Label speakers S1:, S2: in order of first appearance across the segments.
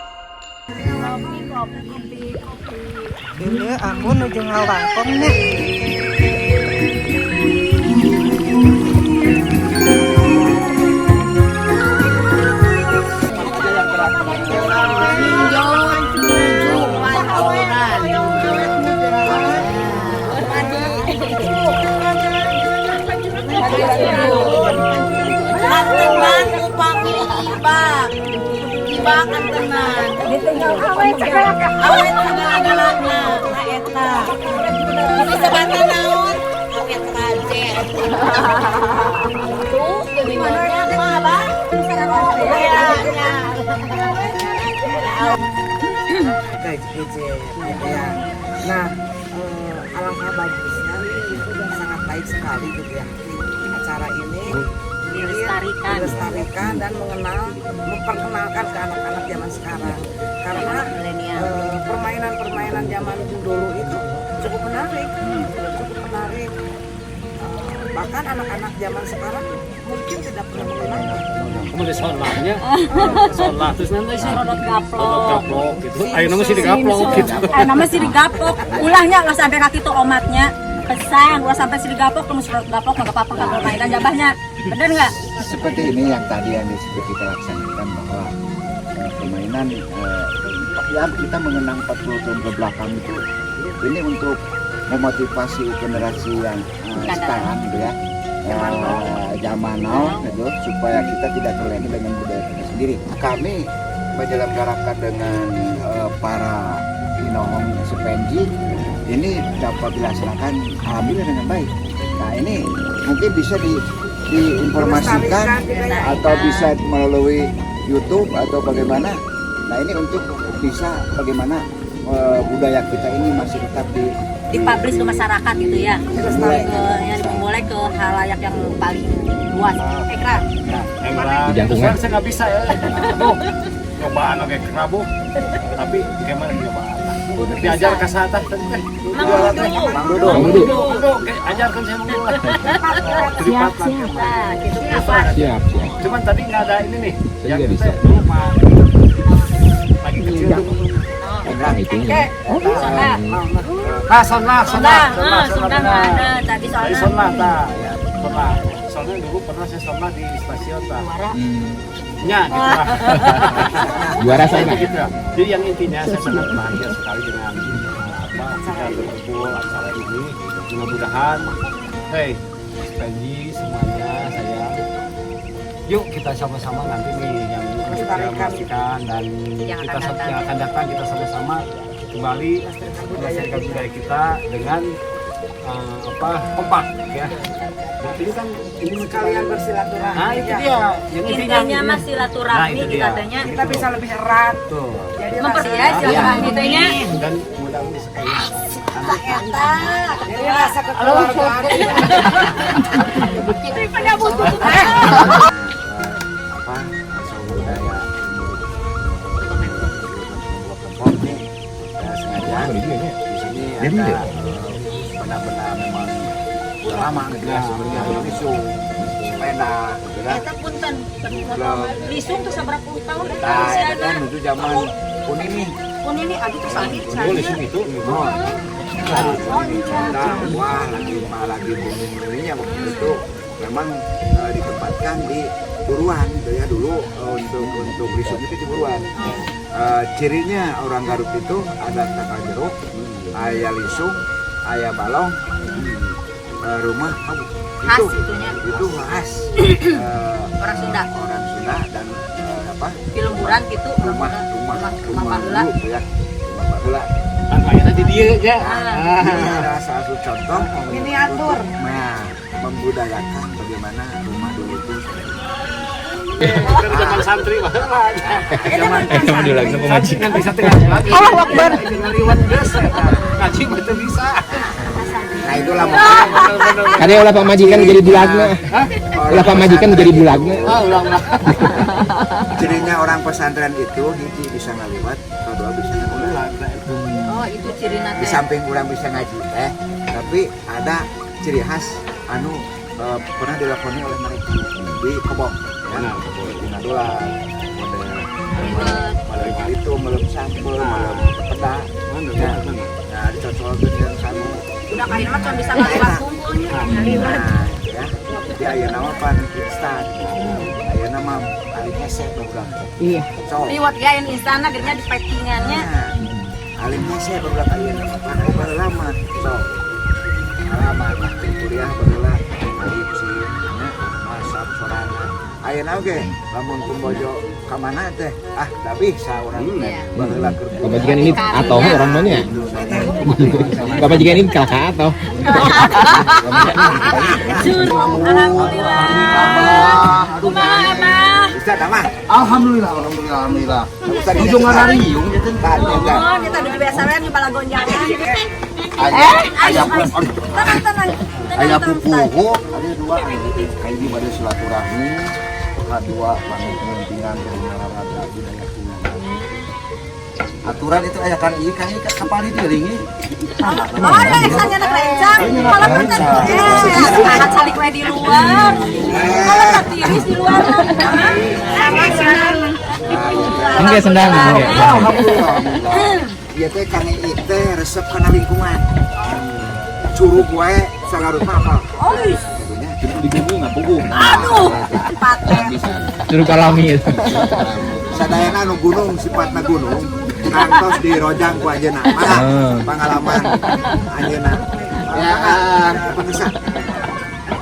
S1: Kopi, kopi, kopi, kopi.
S2: Ini aku nuju ngawangkong nya.
S1: Tenan upami ibak. Ibakan tenan.
S2: Awet segala.
S1: Awet segala-galana. Nah, eta. Disebutna naon? Awet rajet. Tuh, geuningannya mah, Abah. Iya, iya.
S2: Gaji gitu ya. Nah, alangkah bagusnya itu sangat baik sekali gitu ya. Acara ini ingin
S1: Dilestarikan.
S2: Dilestarikan dan mengenal, memperkenalkan ke anak-anak zaman sekarang. Karena
S1: Milenial.
S2: Permainan-permainan zaman dulu itu cukup menarik, cukup menarik. Bahkan anak-anak zaman sekarang mungkin tidak pernah mengenalnya.
S3: Kamu di sonlahnya, sonlah terus nanti sih.
S1: Rodot gaplok.
S3: Rodot gaplok gitu. Ayo nama sih digaplok gitu.
S4: Eh, nama sih digaplok. Ulahnya ulah sampai kaki tuh omatnya. Pesan, ulah sampai sih digaplok, terus rodot gaplok nggak apa-apa kalau mainan jabahnya. Bener nggak?
S5: Seperti ini yang tadi yang disebut kita laksanakan bahwa permainan ya kita mengenang 40 tahun ke belakang itu, ini untuk memotivasi generasi yang sekarang gitu ya, zaman now gitu, supaya kita tidak terlena dengan budaya kita sendiri. Kami menyelenggarakan dengan para Inohong Sepenji ini dapat dilaksanakan alhamdulillah dengan baik. Nah, ini mungkin bisa diinformasikan
S2: Dilestarikan juga ya.
S5: Atau bisa melalui YouTube atau bagaimana. Nah, ini untuk bisa bagaimana budaya kita ini masih tetap di
S4: Dipublish ke masyarakat gitu ya.
S2: Dilestarikan.
S4: Ke, ya, mulai ke halayak yang paling luas. Ekra.
S3: Emang
S6: Jangkungan.
S3: saya nggak bisa ya. Aduh, nyobaan oke kerabu. Tapi gimana nyobaan? Diajar ke saat tadi teh.
S4: Mang Dudu.
S5: Mang Dudu.
S6: Mang Dudu.
S3: Mang Dudu, oke, ajarkan saya Mang Dudu lah.
S6: Siap, siap.
S4: Nah, gitu apa?
S6: Siap, siap.
S3: Cuman tadi nggak ada ini nih.
S6: Saya
S3: Yang
S6: juga
S3: kita
S6: bisa.
S3: dulu mah lagi kecil tuh.
S6: Nah, itunya.
S4: Sonlah.
S3: Ah, sonlah,
S4: Sonlah,
S3: sonlah,
S4: ah, sonlah nggak ada tadi
S3: Tadi
S4: soalnya.
S3: sonlah, ta. Sonlah. Soalnya dulu pernah saya sonlah di stasiun, ta. Ya, gitu lah.
S6: Juara sana.
S3: Gitu ya. Jadi yang intinya saya sangat bahagia sekali dengan apa kita berkumpul acara ini. Mudah-mudahan, hey, Mas Panji semuanya saya, yuk kita sama-sama nanti nih yang
S2: Melestarikan.
S3: melestarikan dan
S4: Yang
S3: kita
S4: akan datang.
S3: yang akan datang kita sama-sama kembali melestarikan budaya kita dengan apa kompak ya. Nah, ini kan ini
S2: Sekalian bersilaturahmi.
S3: Nah, itu
S2: ya.
S3: dia. Yang intinya
S4: Intinya mah silaturahmi
S3: Nah, itu
S4: kita
S3: dia.
S4: tanya.
S2: Kita bisa lebih erat.
S3: Tuh.
S2: Jadi
S4: Mempercayai silaturahmi tanya.
S3: Dan mudah-mudahan sekali.
S2: Jadi rasa kekeluargaan.
S5: Apa asal budaya Kempot nih ya, sengaja di sini
S6: Jadi
S5: ada
S6: ya?
S5: benda-benda memang udah lama gitu ya, seperti ada lisung, sepeda gitu ya.
S4: Eta punten. Lisung tuh seberapa puluh tahun eta
S5: Nah, itu
S4: usiana.
S5: kan itu zaman pun ini.
S4: Pun ini aduh terus lagi
S3: Dulu lisung itu.
S5: Oh. Nah, wah lagi lagi booming boomingnya waktu itu memang ditempatkan di buruan gitu ya dulu, untuk lisung itu di buruan. Cirinya orang Garut itu ada tangkal jeruk, aya lisung, aya balong, rumah hawu.
S4: Khas
S5: Itu
S4: itunya.
S5: itu khas
S4: Orang Sunda.
S5: Orang Sunda dan apa
S4: Di lemburan gitu.
S5: Rumah rumah
S4: rumah
S5: rumah
S4: baheula.
S5: dulu ya, rumah baheula.
S3: Kan mainnya di dia ya.
S4: Ah.
S5: Ini adalah salah satu contoh
S2: Miniatur.
S5: untuk, nah, membudayakan bagaimana rumah dulu itu.
S3: Kan zaman santri baheula.
S6: Zaman dulu lagi pemajikan.
S3: Kan bisa tinggal lagi. Allah Akbar. Ngaliwat geus eta. Ngaji mah teu bisa.
S5: Nah, itulah mungkin
S6: Kade ulah pamajikan jadi bulagna. Ulah pamajikan jadi bulagna.
S3: Ah, ulang lah.
S5: Cirinya orang pesantren itu hiji bisa ngaliwat, kedua bisa ngaliwat.
S4: Oh,
S1: Oh, itu cirina
S5: Di
S1: teh.
S5: samping urang bisa ngaji teh, tapi ada ciri khas anu pernah dilakoni oleh mereka di Kobong ya.
S3: Benar.
S5: Di ngadulag, model model itu melem sambel, melem peda.
S3: Mana?
S5: Ya.
S3: Mana?
S5: Nah, dicocolkeun dengan sangu.
S4: Udah kali mah cuma bisa ngaliwat kumpulnya.
S5: Nah, ya. Jadi ayeuna mah pan instan. Ayeuna mah paling hese barudak teh.
S6: Iya.
S5: Sok.
S4: Liwat ya yang instan akhirnya di packingannya.
S5: Nah, alim hese barudak ayeuna mah pan baheula mah. Sok. Pengalaman lah kuliah baheula alim sih nya masak sorangan. Ayeuna oge lamun kumbojo ka mana teh? Ah, da bisa urang teh. Baheula keur
S6: Pamajikan ini atau orang mana ya? Pamajikan ini kakak atau?
S4: Alhamdulillah. Kumaha Abah?
S5: Ustaz mah.
S7: Alhamdulillah, alhamdulillah, alhamdulillah.
S5: Ustaz
S7: Ujung ngarariung ya teh.
S5: Tah, tah.
S4: Oh, kita udah biasa we nyoba gonjangan.
S7: Aya aya
S4: Tenang, tenang. Tenang,
S7: aya
S4: tenang,
S7: pupuhu, ada dua aya di bade silaturahmi, kadua pamit nguntingan olahraga budaya Sunda. Aturan itu aya kan ieu kan ieu kapal itu ringi.
S4: Oh, ada eksanya anak rencang. Kalau punten, semangat salik we di luar. Kalau tak tiris di luar.
S6: Enggak sendang, enggak.
S5: Alhamdulillah. Ieu teh Kang Iik teh resep kana lingkungan. Curug wae sagarupa apa?
S4: Oh,
S5: Gitunya.
S7: Di gunung ngapuguh.
S4: aduh, paten.
S6: Curug alami itu.
S5: Sadayana anu gunung sifatna gunung kantos dirojang ku anjeunna. Mangga
S6: Ah.
S5: pengalaman anjeunna.
S7: Ya.
S5: Pemirsa.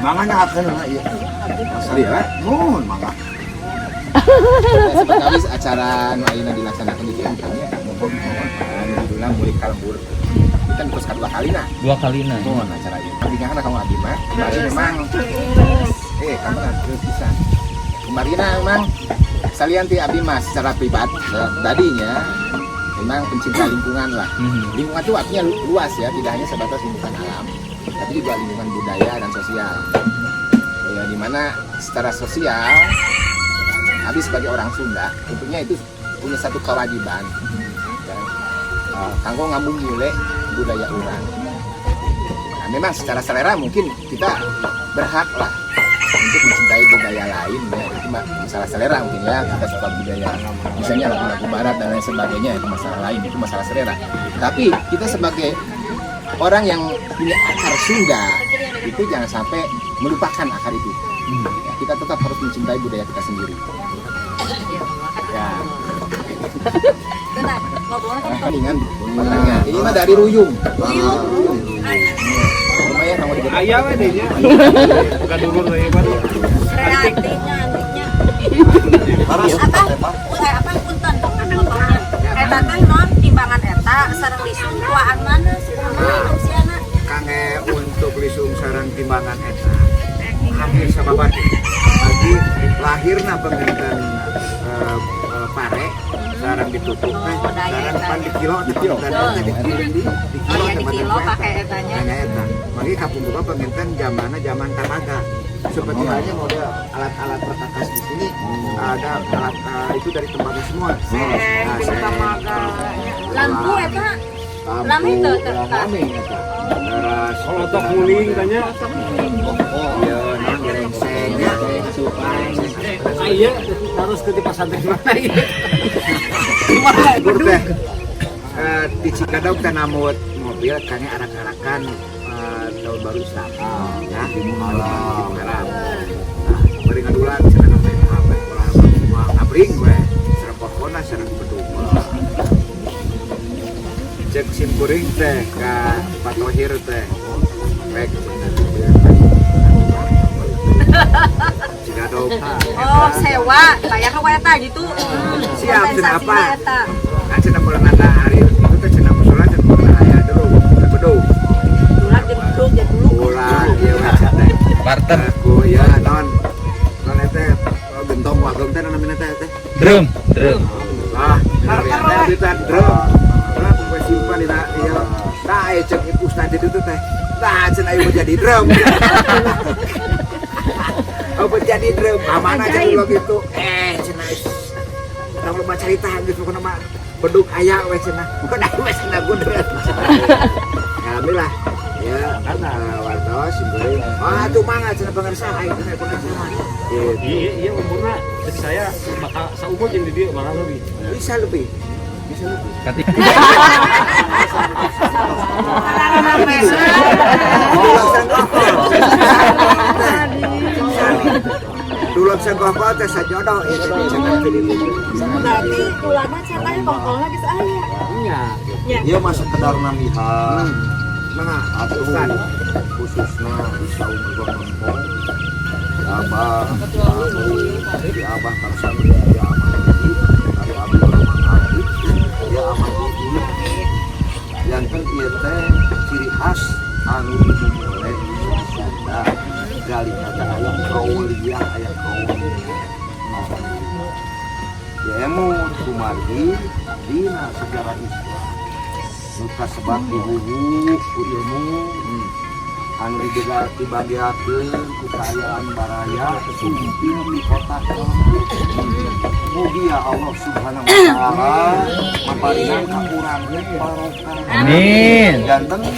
S7: Mangga akeun lah ieu.
S5: Asli ya.
S7: Nuhun mangga.
S6: Seperti acara nu ayeuna dilaksanakan di Cianjur nya. Anu judulna Mulik Ka Lembur. Kita terus kedua kali nah.
S8: Dua kali nah.
S6: Mohon acara ieu. Tadinya kan kamu abdi mah, kemarin memang kamu kan terus bisa. Kemarin memang salian ti abdi mah secara pribadi tadinya memang pencinta lingkungan lah. Lingkungan itu artinya luas ya, tidak hanya sebatas lingkungan alam, tapi juga lingkungan budaya dan sosial. Ya, di mana secara sosial, abdi sebagai orang Sunda tentunya itu punya satu kewajiban. Ya, kanggo ngamumule budaya urang. Nah, memang secara selera mungkin kita berhak lah untuk mencintai budaya lain ya, itu mah masalah selera mungkin ya, kita suka budaya misalnya lagu-lagu barat dan lain sebagainya, itu masalah lain, itu masalah selera. Tapi kita sebagai orang yang punya akar Sunda itu jangan sampai melupakan akar itu. Ya, kita tetap harus mencintai budaya kita sendiri. Ya.
S4: Tenang, ngobrolnya kan
S6: Mendingan makanya ini mah dari Ruyung. Lumayan kamu di
S3: Ayah we deh nya. Bukan dulur we mah.
S4: kreatifnya, antiknya.
S7: Harus
S4: Apa? Apa punten ngomongnya. Eta teh non timbangan eta sareng lisung tuaan mana sih kumaha usiana?
S5: Kangge untuk lisung sareng timbangan eta hampir sababar lagi lahirna panginten pare sareng ditutup teh
S4: Oh, daya
S5: sareng
S4: eta.
S5: pan di kilo teh panginten teh di kilo di
S4: Oh
S5: kilo
S4: ya di
S5: teh
S4: kilo
S5: panginten
S4: pakai etanya.
S5: hanya eta mari kapungkur panginten zamanna zaman tamaga seperti halnya model alat-alat perkakas di sini ada alat itu dari tembaga semua. Nah, seng,
S4: Lampu eta
S5: lampu,
S4: lami teu teu.
S5: lami eta. Terus
S3: Kolotok muling tanya.
S5: iya, non gerengseng ya.
S3: Ah, iya harus ke di pesantren mana iya.
S5: Gur teh di Cikadog teh namut mobil kayaknya arak-arakan tahun baru Islam ya di Muharram. Nah, bari ngadulag cenah sampai apa ulah ngabring we sareng pokona sareng bedug. Cek sim kuring teh ka Pak Tohir teh. Rek cenah Cikadog.
S4: Oh, sewa, bayar we eta gitu.
S5: Siap, cenah apa?
S4: Kompensasinya eta.
S5: Kan cenah merenanda hari itu teh cenah musola cenah merenanda aya dulu bedug.
S4: Dulag jeung bedug jeung dulu.
S5: Ulah ieu we cenah teh.
S8: Barter.
S5: Aku ya non non teh gentong wagong teh namanya teh teh.
S8: Drum, drum.
S5: Ah, teh teh drum. Drum gue simpan di ieu. Tah aya cek ustad itu teh. Tah cenah ayo jadi drum. Oh, jadi drum. Aman aja dulu gitu. Eh, cenah. Urang loba carita geus pokona mah. Bedug aya we cenah. Bukan we cenah gudeg. Alhamdulillah ya, wartos simkuring. Ah, tuh mangga cenah pangersa aing teh pangersa mah. Gitu.
S3: Iya, iya, umurnya dari saya bakal saumur jeung di dieu malah lebih.
S5: Bisa lebih. Bisa lebih. Dulur sengkokol teh sajodoh ieu teh cenah.
S1: Berarti ulama cetak kongkolna geus aya.
S3: Iya.
S7: Ieu mah sekedar namihan.
S5: Mangga,
S7: Atuh
S5: teruskan.
S7: Khususna di saung Legok Lempong. Di Abah, di Abah Karsan, di Amang Edi, di Abi Amang Abi, di Amang Edi. Yang kan ieu teh ciri khas anu dimulai di Sunda. Gali kata aya kauliah, aya kauliah. Ya emur kumargi dina sejarah Islam. Nu kasebat dihuhu ku ilmu anu dibagiakeun ku kaayaan baraya sumping di kota Kalembur. Mugi ya Allah Subhanahu wa taala maparinan ka urang barokah.
S6: Amin.
S7: Janten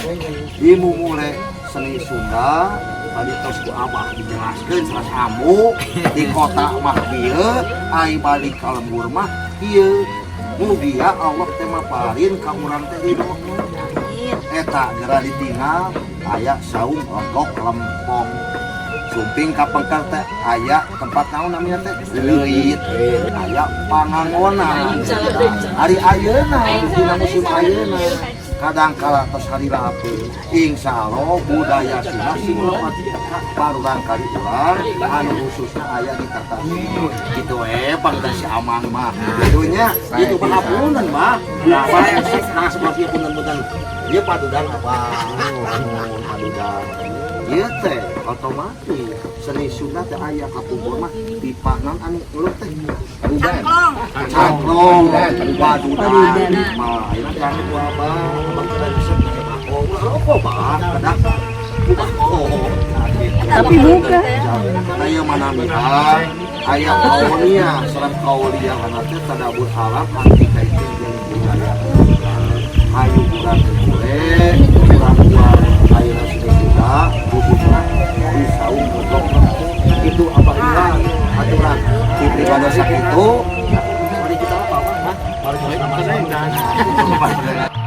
S7: dimumule seni Sunda tadi tos ku Abah dijelaskeun salah ambu di kota mah kieu, ai balik ka lembur mah kieu. Mugi ya Allah teh maparin ka urang teh ridho. Eta geura ditinggal aya saung Legok Lempong. Sumping ka pengker teh aya tempat naon namanya teh? Leuit. Aya panganggonan. Ari ayeuna dina musim ayeuna kadang kala tos harila apeun. Insya Allah budaya Sunda sing lepat ka barulang kali urang anu khususnya aya di tata gitu panggilan si Amang mah. Gitunya itu mah hapunten mah. Nah, nah sebelah ieu punten-punten. Ieu padudan apa? Padudan. Ieu teh otomatis seni Sunda teh aya kapungkur mah pipa naon anu ngeluh teh?
S6: Padudan.
S7: Cangklong, padudan. Mah, ayeuna diangge ku abah, abah teh bisa bikin bako. Ulah rokok, Bah. Kedah ku bako.
S1: Tapi bukan.
S7: Nah, ieu mah namihan aya kaulia, serap kaulia kana teh tadabur alam anti kaitkeun jeung budaya. Hayu urang bule, urang luar ayeuna seni Sunda khususna di saung Legok Lempong. Itu abah iwan aturan di pribadi sakitu. Mari kita apa, Pak? Mari kita sama-sama.